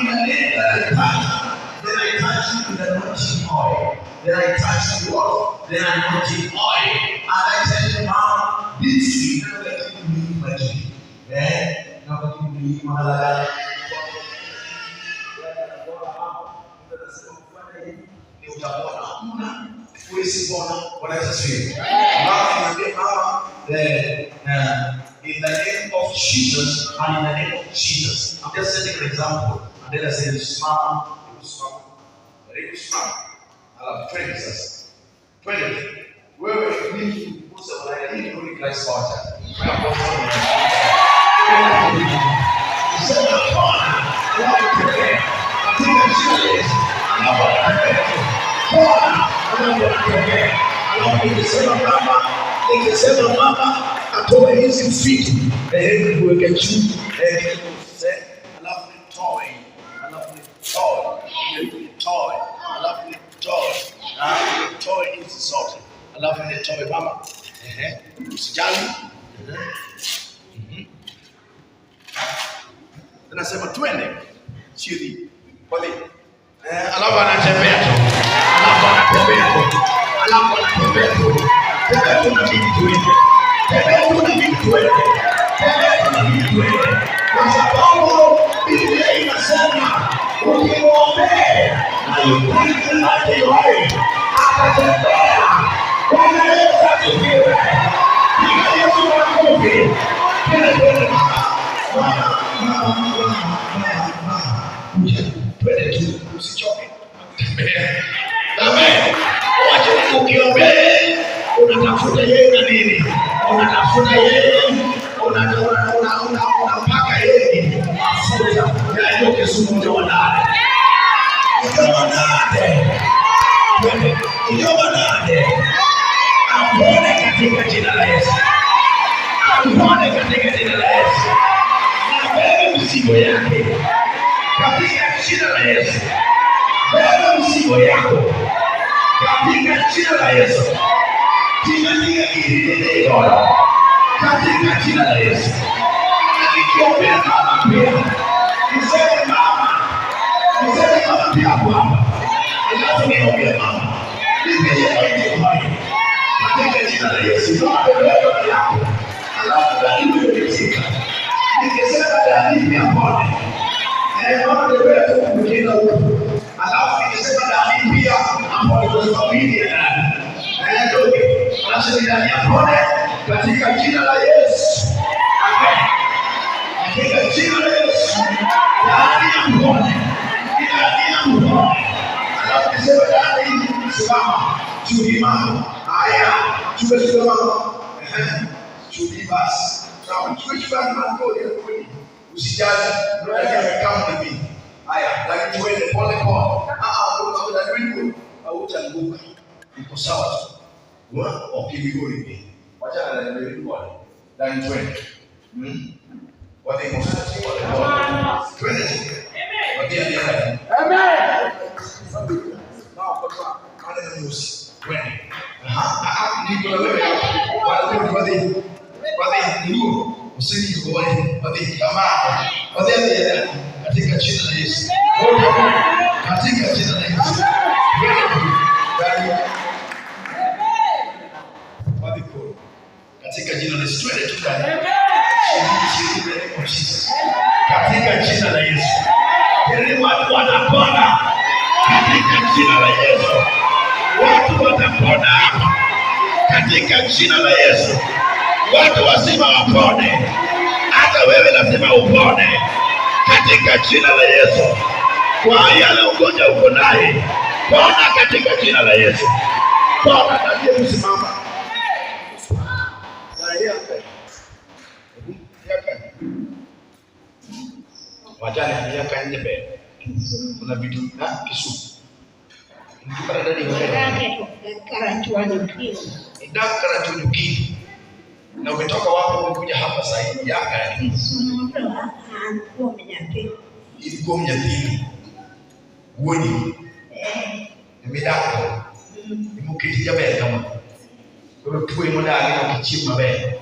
in the name that I touch, then I touch you with anointing oil. Then I touch you what? The anointing oil. And I tell you, Mama, this is in the name of Jesus and in the name of Jesus. I'm just setting an example. And then I say, Mama, simama. Alafu twende sasa. Twende. Wewe mimi kugusa malaika hii ni Christ water. Sema Bwana wanatembea katika jina la Yesu. Alafu anatembea. Bwana anatembea. Alafu nikisema mama atoe hizi vitu, kuweke juu, alafu nitoe, alafu nitoe, alafu nitoe, alafu nitoe hizi zote, alafu nitoe mama, usijali. Nasema twende chini pale, alafu anatembea tu, alafu anatembea tu, alafu anatembea tu, tembea tu na mimi tuende, tembea tu na mimi tuende, tembea tu na mimi tuende, kwa sababu Biblia inasema ukimwombea na yuko hai atatembea. Bwana Yesu asifiwe. Piga Yesu makofi. Twende, twende mama, mama, mama, mama, mama. Twende tu, usichoke. Tembea. Amen. Wacha ukiombea unatafuta yeye na nini? Unatafuta yeye, unapaka yeye mafuta ya hiyo Kisumu ndio wanane. Ndio wanane. Twende. Ndio wanane. Apone katika jina la Yesu. Apone katika jina la Yesu. Na bebe mzigo yake katika jina la Yesu. Beba mzigo yako katika jina la Yesu. Katika jina la Yesu. Na nikiombea mama pia, niseme mama, niseme mama pia hapo hapa. Alafu niombee mama, nipe yeye oil katika jina la Yesu. Mama beba yako, alafu dalili imefika. Nikisema dalili apone. Mama tembea tu ukienda huko. Alafu nikisema dalili pia apone kwa sababu hii ya ndani. Ndio. Alafu dalili apone katika jina la Yesu. Amen. Katika jina la Yesu. Dalili apone. Dalili apone. Alafu nikisema dalili simama. Chudi mama. Haya, chukua chukua mama. Chudi basi. Sawa, chukua chukua mama kweli. Usijali, mradi amekaa na mimi. Haya, lakini tuende pole pole. Ah, una hautaanguka. Uko sawa tu. Wa okibigori ni. Wachana na ndio pole. Lakini twende. Wate pole pole. Twende tu. Watia dia. Amen. Nao kwa kana na nyusi. Twende. Aha, niko na wewe hapa. Wale wale wale ndio usinione wale kama wale katika jina la Yesu. Wote katika jina la Yesu. Twende. Wale katika jina la Yesu. Twende tu ndani. Katika jina la Yesu. Ili watu wanapona katika jina la Yesu. Watu watapona hapa katika jina la Yesu. Watu wazima wapone, hata wewe lazima upone katika jina la Yesu. Kwa yale ugonjwa uko naye, pona katika jina la Yesu. Pona katika kusimama. Wajane miaka nne mbele. Kuna vitu na Kisumu. Karachuani Kini. Na umetoka wapi umekuja hapa sasa hivi? Yaka ilikuwa mnyathini. Wuoni. Midako. Imuketi jaber kama. Koro tuwe modagi ok ichiem maber.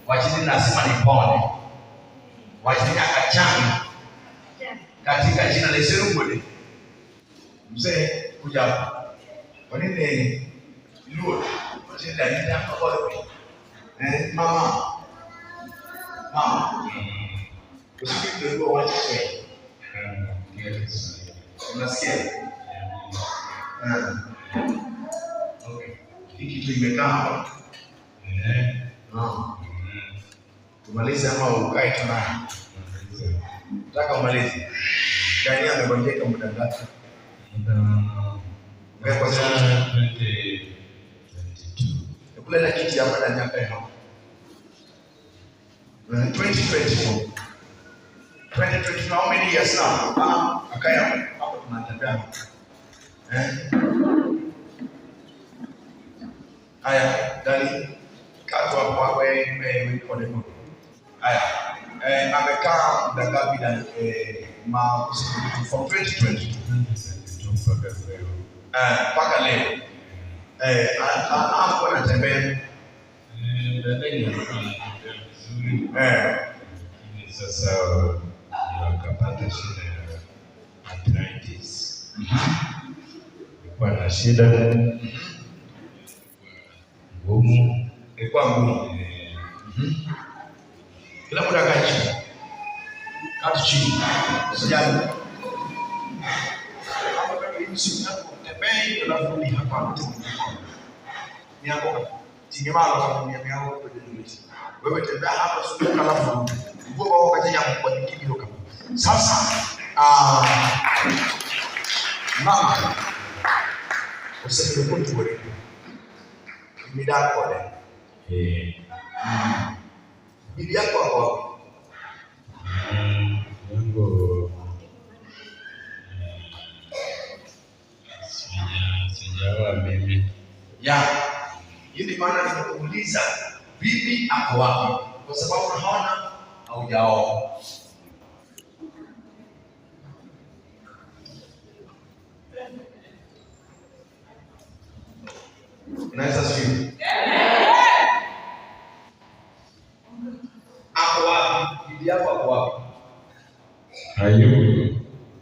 Wach ni lazima nipone. Wach ni nyaka chang. Katika jina la Yesu kweli. Mzee kuja hapa. Kwa nini Luo? Wachenda nenda hapa kwa eh, mama. Mama. Usikie Luo wacha Kiswahili. Unasikia? Eh. Okay. Hiki kitu imekaa hapa. Ah. Tumalize ama ukae tu naye? Nataka umalize. Dani amegonjeka muda ngapi? Ongea kwa sauti. Kuleta kiti hapa ndani yake hapo. 2024. 2024, how many years now? Ah, akaya hapo tunatembea. Eh? Haya, Dani, kaa tu hapo hapo wewe wewe wewe. Haya. Eh, amekaa muda ngapi Dani? Eh, ma from 2020 mpaka leo. Eh, hapo anatembea. Eh, Sasa wakapata shida ya arthritis. Ilikuwa na shida ngumu. Ilikuwa ngumu. Kila mtu akae chini. Kaa chini. Usijali. Hapa kama hivi simu yako tembei alafu rudi hapa mtu miango. Tingemalo kama miango kwenye dunia. Wewe tembea hapa zunguka alafu rudi. Nguo wao kaja kwa nyingine kama. Sasa mama useme kutuwe. Midako le. Bibi yako ako wapi? Yangu sijaoa mimi. Ya. Hii ndio maana nimekuuliza bibi ako wapi? Kwa sababu naona haujaoa. Unaweza sio? Ako wapi? Bibi yako ako wapi? Hayuko.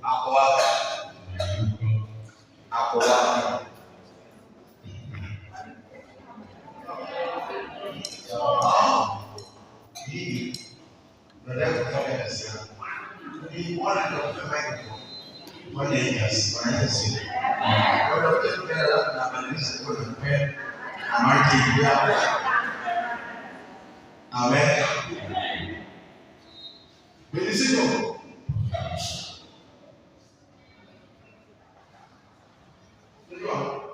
Ako wapi? Hayuko. Ako wapi? Ah, hii unataka kufanya kazi yako. Nilimwona ndio microphone. Fanya hii kazi, fanya kazi. Kwa hiyo unakuja mbele alafu na kwa kupea anointing yako. Amen. Bendisimo. Unajua?